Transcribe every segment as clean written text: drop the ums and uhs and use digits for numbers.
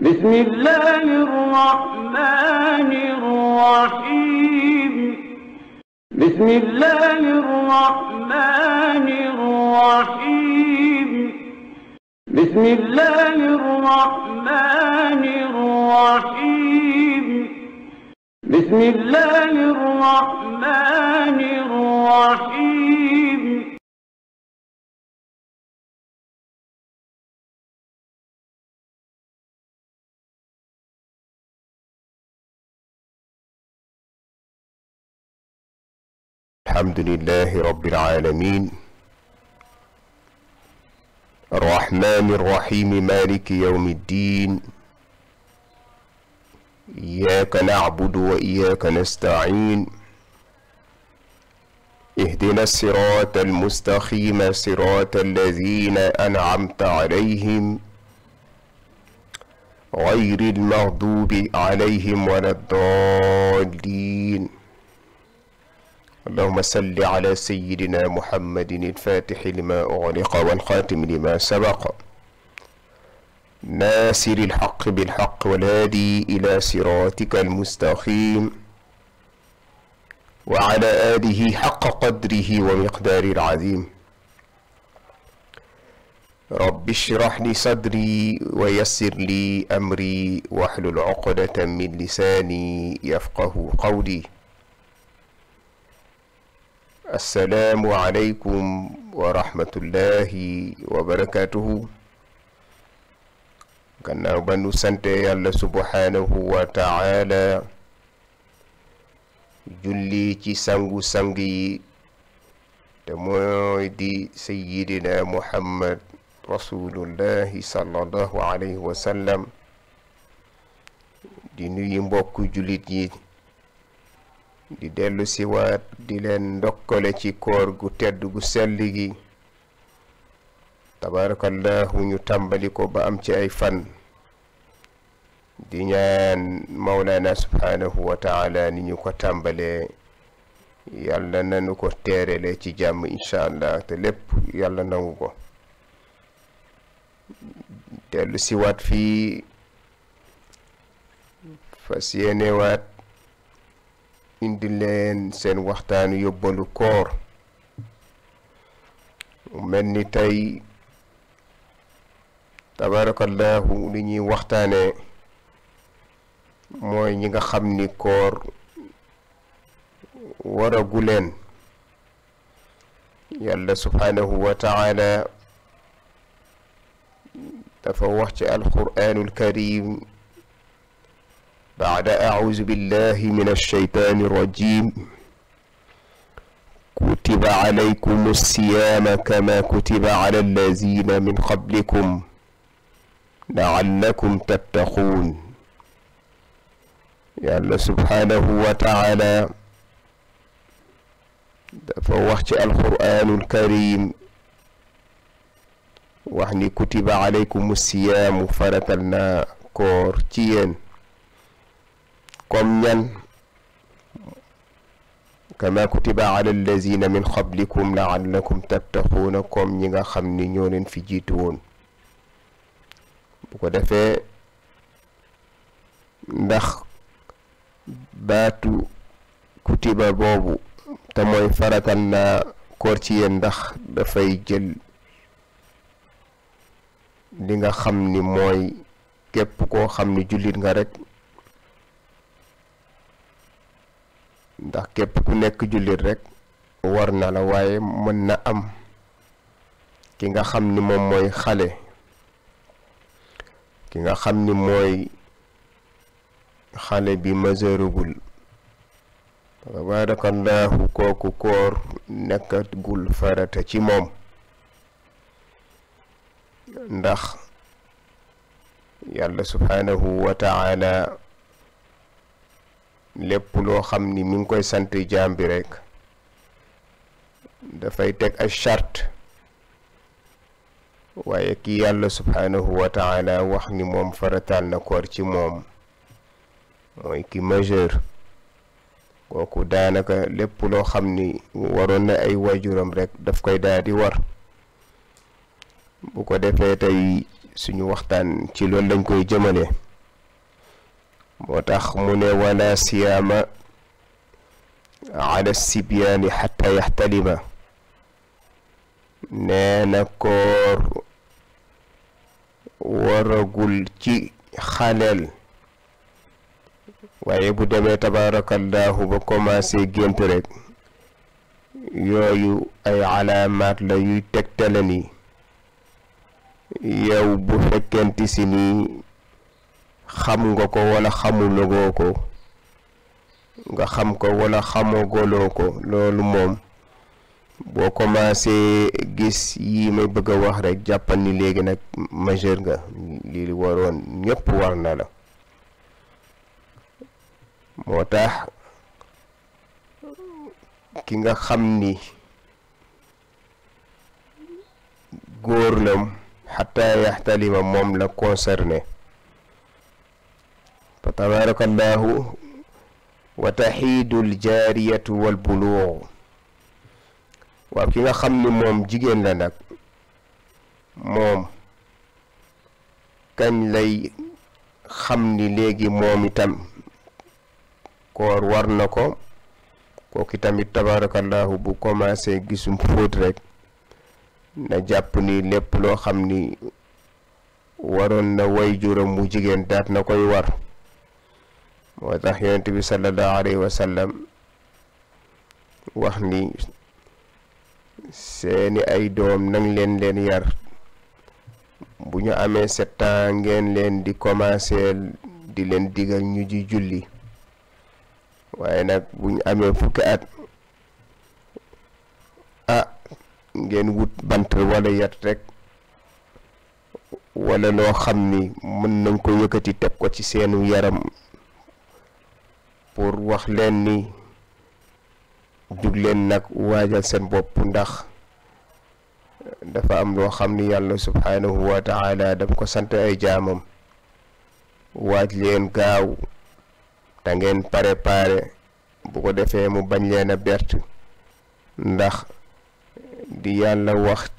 بسم الله الرحمن الرحيم بسم الله الرحمن الرحيم بسم الله الرحمن الرحيم بسم الله الرحمن الرحيم الحمد لله رب العالمين الرحمن الرحيم مالك يوم الدين إياك نعبد وإياك نستعين اهدنا الصراط المستقيم صراط الذين أنعمت عليهم غير المغضوب عليهم ولا الضالين اللهم صل على سيدنا محمد الفاتح لما أغلق والخاتم لما سبق ناصر الحق بالحق والهادي إلى صراطك المستقيم وعلى آله حق قدره ومقداره العظيم رب اشرح لي صدري ويسر لي أمري واحلل عقدة من لساني يفقه قولي. السلام عليكم ورحمة الله وبركاته. gannaaw ba nu sante yàlla subhanahu wa ta'ala julli ci sangu-sang yi te mooy di sayyidina muhammad rasulullahi sallallahu alayhi wa sallam di nuyu mbokk jullit yi di dellu siwaat di leen ndokkale ci koor gu tedd gu sell gi tabarakallahu ñu tàmbali ko ba am ci ay fan di ñaan mawlana subhanahu wa ta'ala ni ñu ko tàmbalee yàlla nanu ko teerele ci jàmm insha allah te lépp yàlla nangu ko. dellu siwaat fii fas yéene waat indi leen seen waxtaanu yóbbalu koor mel ni tey tabarakallahu li ñuy waxtaane mooy ñi nga xam ni koor waragu leen. yàlla subhanahu wa ta'ala dafa wax ci alquranul karim بعد أعوذ بالله من الشيطان الرجيم كتب عليكم الصيام كما كتب على الذين من قبلكم لعلكم تتقون. يا الله سبحانه وتعالى فوحش القرآن الكريم وحني كتب عليكم الصيام فرتلنا كورتين comme ñan kama kutiba ala allazina min qablikum la'allakum tattaquuna comme ñi nga xam ni ñoo leen fi jiitu woon. bu ko defee ndax baatu kutiba boobu te mooy faratal na koor ci yéen ndax dafay jël li nga xam ni mooy képp koo xam ni jullit nga rek, ndax képp ku nekk jullit rek war na la, waaye mën na am ki nga xam ni moom mooy xale, ki nga xam ni mooy xale bi majeurugul, tabarakallahu kooku koor nekkagul farata ci moom. ndax yàlla subhanahu wa ta'ala lépp loo xam ni mi ngi koy sant jaam bi rek dafay teg ay charte, waaye ki yàlla subhanahu wa ta'ala wax ni moom farataal na koor ci moom mooy ki majeur. kooku daanaka lépp loo xam ni waroon na ay waajuram rek daf koy daal di war. bu ko defee tey suñu waxtaan ci loolu lañ koy jëmale. moo tax mu ne wala siyaama ala sibyaani xatta yaxtalima nee na koor waragul ci xaleel waaye bu demee tabarakallahu ba commencé gént rek yooyu ay alaamaat la yuy tegtale ni yow bu fekkenti si ni xam nga ko wala xamuloo ko nga xam ko wala xamagoloo ko loolu moom boo commencé gis yi may bëgg a wax rek jàppal ni léegi nag majeur nga lii waroon ñëpp war na la moo tax ki nga xam ni góor la xataa yaxtalima moom la concerné fa tabarakallahu wa taxiidul jaariyatu wal buluug waaw ki nga xam ni moom jigéen la nag moom kañ lay xam ni léegi moom itam koor war na ko kooku tamit tabarakallahu bu commencé gisum fóot rek na jàpp ni lépp loo xam ni waroon na way juram mu jigéen daat na koy war moo tax yonent bi sallallahu alayhi wa sallam wax ni seeni ay doom nang leen yar bu ñu amee 7 ans ngeen leen di commencé di leen digal ñu ji julli waaye nag bu ñu amee fukki at ngeen wut bant wala yat rek wala loo xam ni mën nañ ko yëkkati teg ko ci seenu yaram pour wax leen ni jug leen nag waajal seen bopp ndax dafa am loo xam ni yàlla subhanahu wa ta'ala daf ko sant ay jaamam waaj leen gaaw te ngeen préparé bu ko defee mu bañ leen a bert ndax di yàlla wax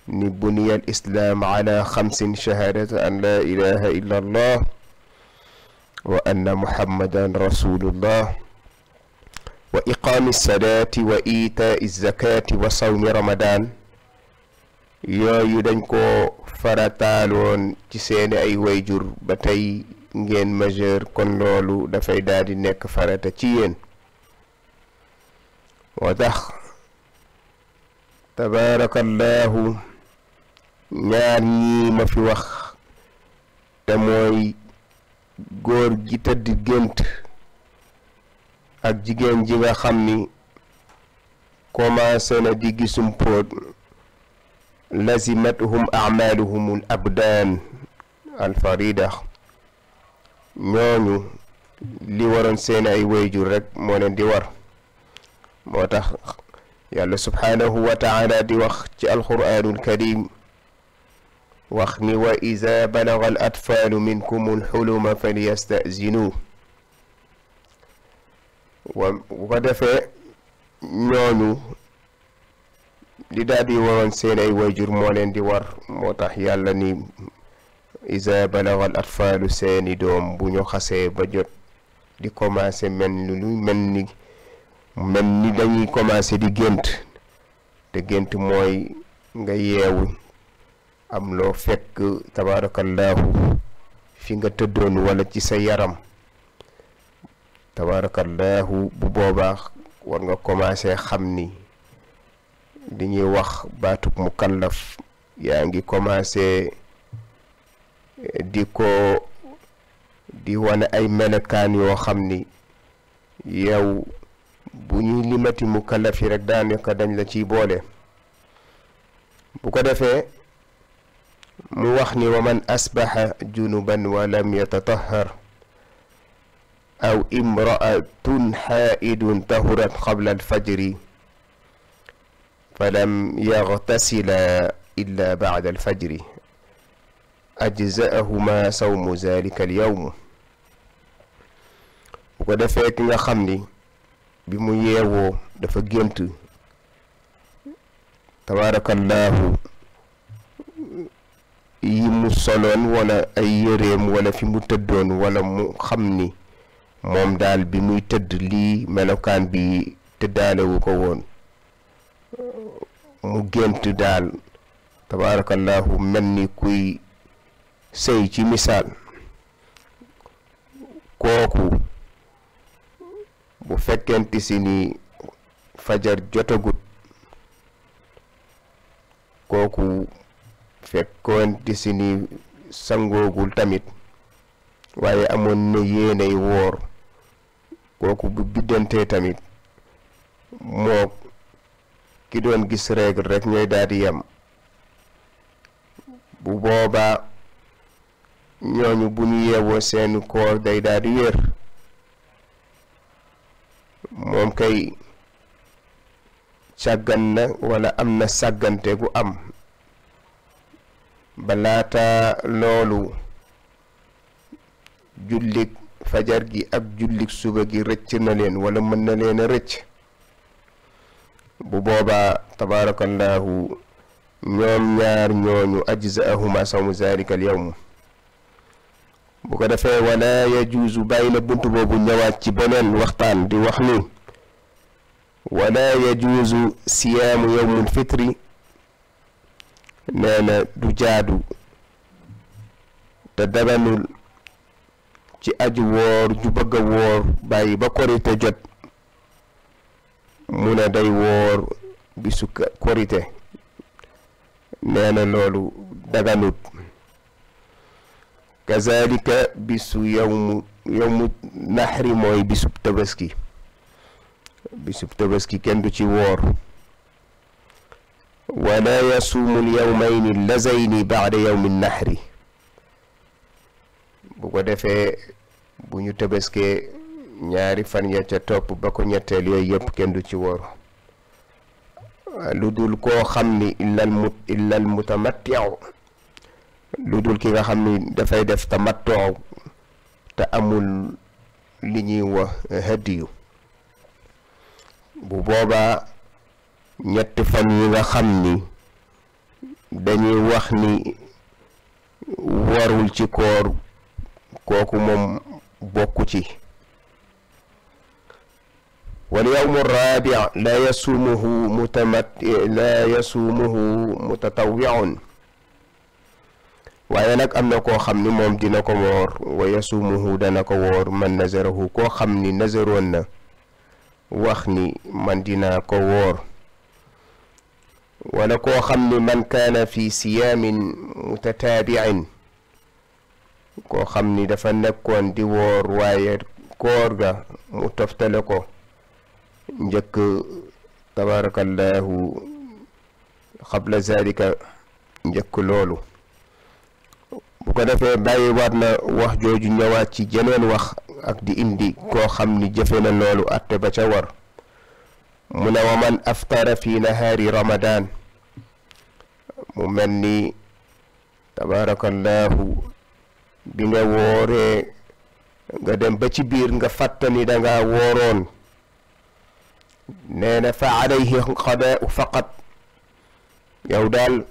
ni buniya al islaam ala 5 shahadati an la ilaha illa allah wa anna muhammadan rasulullah wa iqaami salaati wa iitaai zakaati wa sawmi ramadan yooyu dañ ko farataaloon ci seeni ay wayjur ba tey ngeen majeur kon loolu dafay daal di nekk farata ci yéen moo tax tabarakallahu ñaar ñi ma fi wax te mooy góor gi tëdd gént ak jigéen ji nga xam ni commencé na di gisum póot lazimatuhum a'maluhum al abdaan al farida ñooñu li waroon seen ay wayjur rek moo leen di war moo tax yàlla subhanahu wa ta'ala di wax ci alquranul karim wax ni wa iza balagha al atfalu minkum al huluma falyasta'zinu wa bu ko defee ñooñu li daal di waroon seen ay wayjur moo leen di war moo tax yàlla ni iza balagha al atfalu seeni doom bu ñu xasee ba jot di commencé mel ni dañuy commencé di gént te gént mooy nga yeewu am loo fekk tabarakallahu fi nga tëddoon wala ci sa yaram tabarakallahu bu boobaa war nga commencé xam ni li ñuy wax baatub mukallaf yaa ngi commencé di wane ay melokaan yoo xam ni yow bu ñuy limati mukallaf yi rek daanaka dañ la ciy boole bu ko defee mu wax ni wa man asbaxa junuban wa lam yatatahhar aw imra'atun xaa'idun tahurat qabla alfajri falam yaghtasila illa ba'da alfajri ajza'ahuma sawmu zalika alyawm bu ko defee ki nga xam ni bi mu yeewoo dafa gént tabarakallahu yi mu soloon wala ay yëreem wala fi mu tëddoon wala mu xam ni moom daal bi muy tëdd lii melokaan bi tëddaalewu ko woon mu gént daal tabarakallahu mel ni kuy sëy ci misaal kooku bu fekkenti si ni fajar jotagut kooku fekkoonti si ni sangoogul tamit waaye amoon na yéenay woor kooku bu biddantee tamit moo ki doon gis règle rek ñooy daal di yem bu boobaa ñooñu bu ñu yeewoo seen koor day daal di wér moom kay sàggan na wala am na sàggante gu am ba laata loolu jullik fajar gi ak jullik suba gi rëcc na leen wala mën na leen a rëcc bu boobaa tabarakallahu ñoom ñaar ñooñu ajzaahuma sawmu zalika al yawm bu ko defee wala yajuuzu bàyyi na bunt boobu ñëwaat ci beneen waxtaan di wax ni wala yajuuzu siyaamu yawmul fitri nee na du jaadu te daganul ci aju woor ju bëgg a woor bàyyi ba korite jot mu ne day woor bisu korite nee na loolu daganut kazalika bisu yawmu naxri mooy bisub tabaski kenn du ci woor wala yasuumu al-yawmayni allazayni ba'da yawmi naxri bu ko defee bu ñu tabaskee ñaari fan ya ca topp ba ko ñetteel yooyu yëpp kenn du ci woor lu dul koo xam ni illal mutamatti'u lu dul ki nga xam ni dafay def tamattu te amul li ñuy wax hadiyu bu boobaa ñetti fan yi nga xam ni dañuy wax ni warul ci koor kooku moom bokku ci wal yawmu rabi' la yasumuhu mutatawwi'un waaye nag am na koo xam ni moom dina ko woor wa yasumuhu dana ko woor man nazarahu koo xam ni nazaroon na wax ni man dina ko woor wala koo xam ni man kaana fi siyaamin mutataabi'in koo xam ni dafa nekkoon di woor waaye koor ga mu toftale ko njëkk tabarakallahu qabla zalika njëkk loolu bu ko defee bàyyi waat na wax jooju ñëwaat ci jeneen wax ak di indi koo xam ni jëfe na loolu atte ba ca war mu ne wa man aftara fi nahaari ramadan mu mel ni tabarakallahu bi nga wooree nga dem ba ci biir nga fàttani danga wooroon nee na fa alayhi qadaa'u faqat yow daal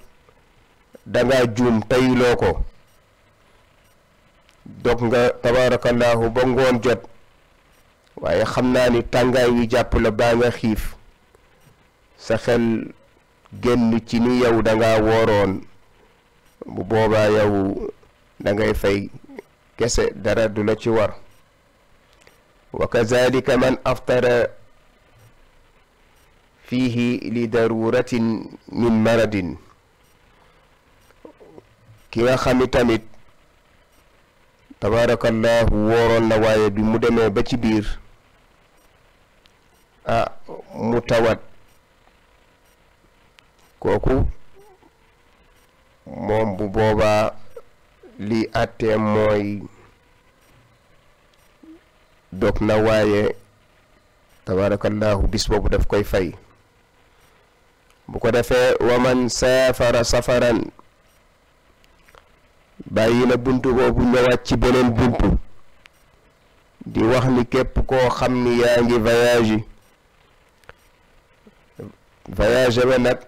danga juum tayloo ko dog nga tabarakallahu ba ngoon jot waaye xam naa ni tàngaay wi jàpp la baa nga xiif sa xel génn ci ni yow danga wooroon bu boobaa yow dangay fay kese dara du la ci war wa kazalika man aftara fihi li daruratin min maradin ki nga xam ni tamit tabarakallahu wooroon na waaye bi mu demee ba ci biir mu tawat kooku moom bu boobaa li àttee mooy dog na waaye tabarakallahu bis boobu daf koy fay bu ko defee wa man saafara safaran bàyyi na buntu boobu ñëwaat ci beneen buntu di wax ni képp koo xam ni yaa ngi voyage ba nag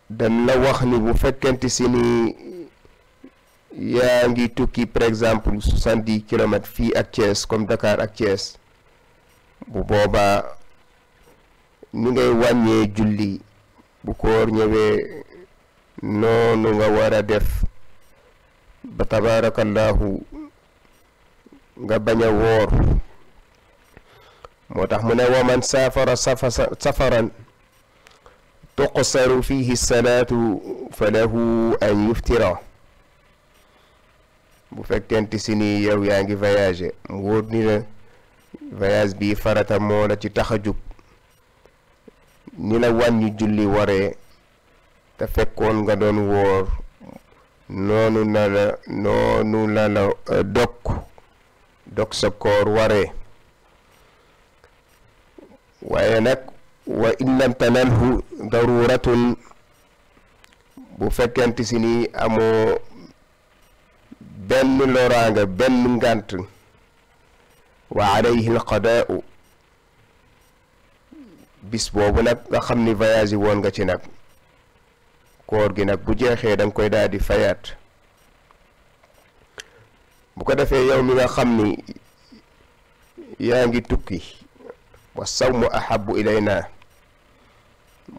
dañ la wax ni bu fekkente si ni yaa ngi tukki par exemple 70 kilomètres fii ak Thiès comme Dakar ak Thiès bu boobaa ni ngay wàññee julli bu koor ñëwee noonu nga war a def ba tabarakallahu nga bañ a woor moo tax mu ne wa man saafara safaran tuqsaru fihi salaatu fa lahu an yuftira bu fekkente si ni yow yaa ngi voyagé mu wóor ni la voyage bi farata moo la ci tax a jug ni la wàññi julli waree te fekkoon nga doon woor noonu la la dog sa koor waree waaye nag wa in lam tanalhu daruratun bu fekkente si ni amoo benn loraanga benn ngànt wa alayhi alqadaa'u bis boobu nag nga xam ni voyage yi woon nga ci nag koor gi nag bu jeexee da nga koy daal di fayaat bu ko defee yow mi nga xam ni yaa ngi tukki wa sawmu ahabbu ilayna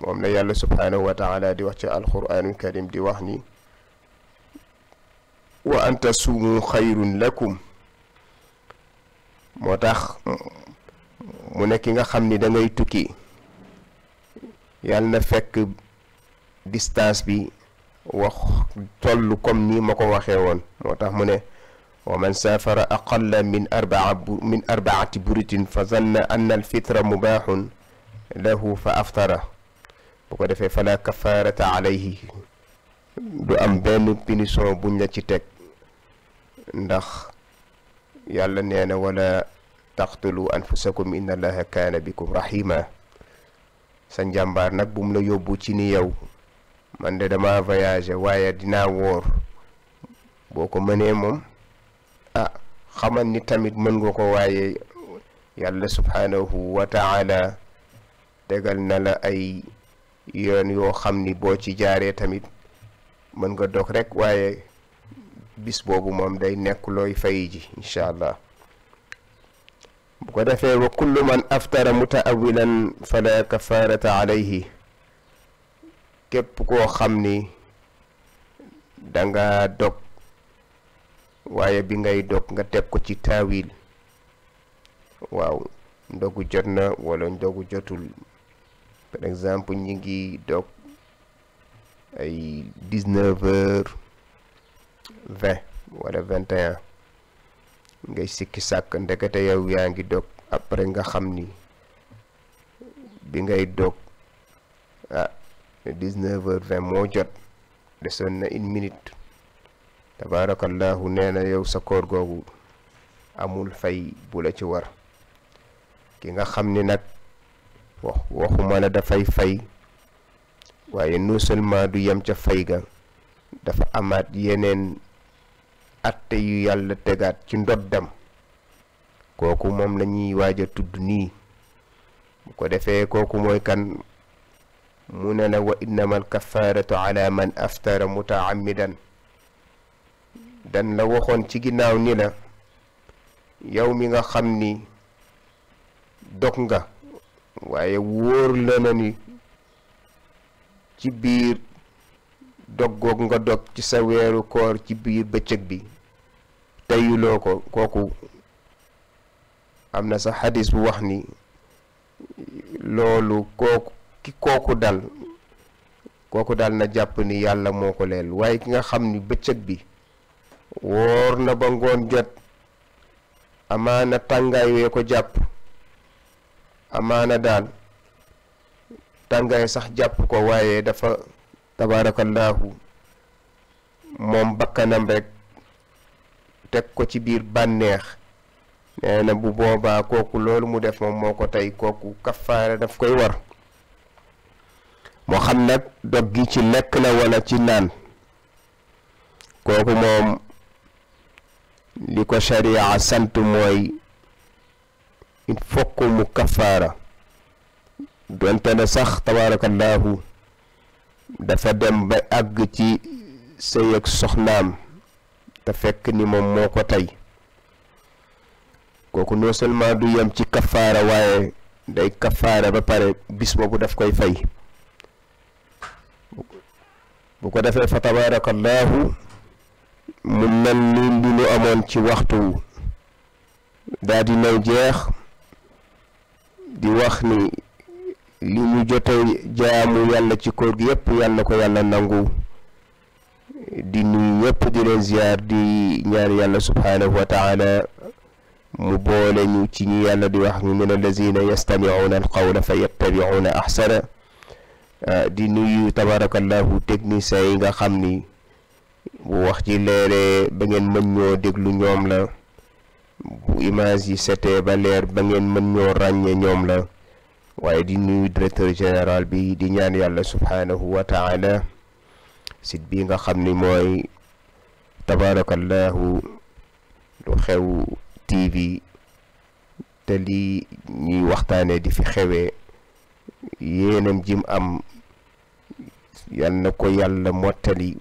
moom la yàlla subhanahu wa taala di wax ci alquranul karim di wax ni wa an tasuumu xayrun lakum moo tax mu nekk nga xam ni da ngay tukki yàlla na fekk distance bi wax tollu comme ni ma ko waxee woon moo tax mu ne wa man saafara aqalla min arbaati buritin fa zanna anna alfitra mubaaxun lahu fa aftara bu ko defee fala kafarata alayhi du am benn punition buñ la ci teg ndax yàlla nee na wala taqtulu anfusakum inna allaha kaana bikum rahima sa njàmbaar nag bu mu la yóbbu ci ni yow man de dama voyagé waaye dinaa woor boo ko mënee moom xamal ni tamit mën nga ko waaye yàlla subhanahu wa taala tegal na la ay yoon yoo xam ni boo ci jaaree tamit mën nga dog rek waaye bis boobu moom day nekk looy fay ji incha allah bu ko defee wa kullu man aftara mutaawilan fala kafarata alayhi képp koo xam ni danga dog waaye bi ngay dog nga teg ko ci taawil waaw ndogu jot na wala ndogu jotul par exemple ñi ngi dog ay 19h20 wala 21 ngay sikki sàkk ndekete yow yaa ngi dog après nga xam ni bi ngay dog 19h20 moo jot desoon na une minute tabarakallahu nee na yow sa koor googu amul fay bu la ci war ki nga xam ni nag waxuma la dafay fay waaye non seulement du yem ca fay ga dafa amaat yeneen atte yu yàlla tegaat ci ndoddam kooku moom la ñuy waaj a tudd nii bu ko defee kooku mooy kan mu ne la wa innamal kafaratu ala man aftara mutaammidan dan la waxoon ci ginnaaw ni la yow mi nga xam ni dog nga waaye wóor la na ni ci biir dog goog nga dog ci sa weeru koor ci biir bëccëg bi teyuloo ko kooku am na sa xadis bu wax ni loolu kooku dal na jàpp ni yàlla moo ko leel waaye ki nga xam ni bëccëg bi wóor na ba ngoon jot amaana tàngaay wee ko jàpp amaana daal tàngaay sax jàpp ko waaye dafa tabarakallahu moom bakkanam rek teg ko ci biir bànneex nee na bu boobaa kooku loolu mu def moom moo ko tey kooku kafaara daf koy war moo xam nag dog gi ci lekk la wala ci naan kooku moom li ko sharia sant mooy il faut que mu kafaara donte ne sax tabarakallahu dafa dem ba àgg ci sëy ak soxnaam te fekk ni moom moo ko tey kooku non seulement du yem ci kafaara waaye day kafaara ba pare bis boobu daf koy fay bu ko defee fa tabarakallahu mu mel ni li ñu amoon ci waxtu daal di nay jeex di wax ni li ñu jote jaamu yàlla ci koor gi yépp yàlla ko yàlla nangu di nuyu ñëpp di leen ziar di ñaan yàlla subhanahu wa taala mu boole ñu ci ñi yàlla di wax ñu min allazina yastami'una alqawla fa yattabi'una ahsana di nuyu tabarakallahu techniciens yi nga xam ni bu wax ci leeree ba ngeen mën ñoo déglu ñoom la bu image yi setee ba leer ba ngeen mën ñoo ràññe ñoom la waaye di nuyu directeur général bi di ñaan yàlla subhanahu wa taala site bi nga xam ni mooy tabarakallahu Lu Xew TV te li ñuy waxtaane di fi xewee yéenam jim am yal na ko yàlla mottali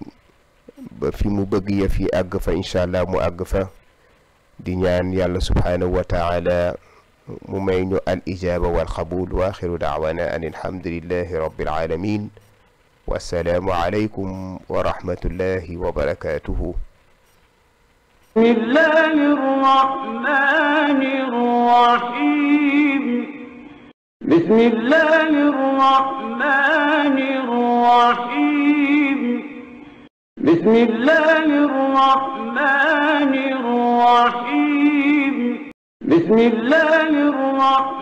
ba fi mu bëgg yëf yi àgg fa incha allah mu àgg fa di ñaan yàlla subhanahu wa taala mu may ñu al ijaba wal qabul wa axiru da'wana an alhamdulillahi rabbil alamin wassalaamu alaykum wa rahmatullahi wa barakatuhu. bismillahir rahmanir rahim. bismillahir rahmanir rahim. bismillahir rahmanir rahim. bismillahir rahmanir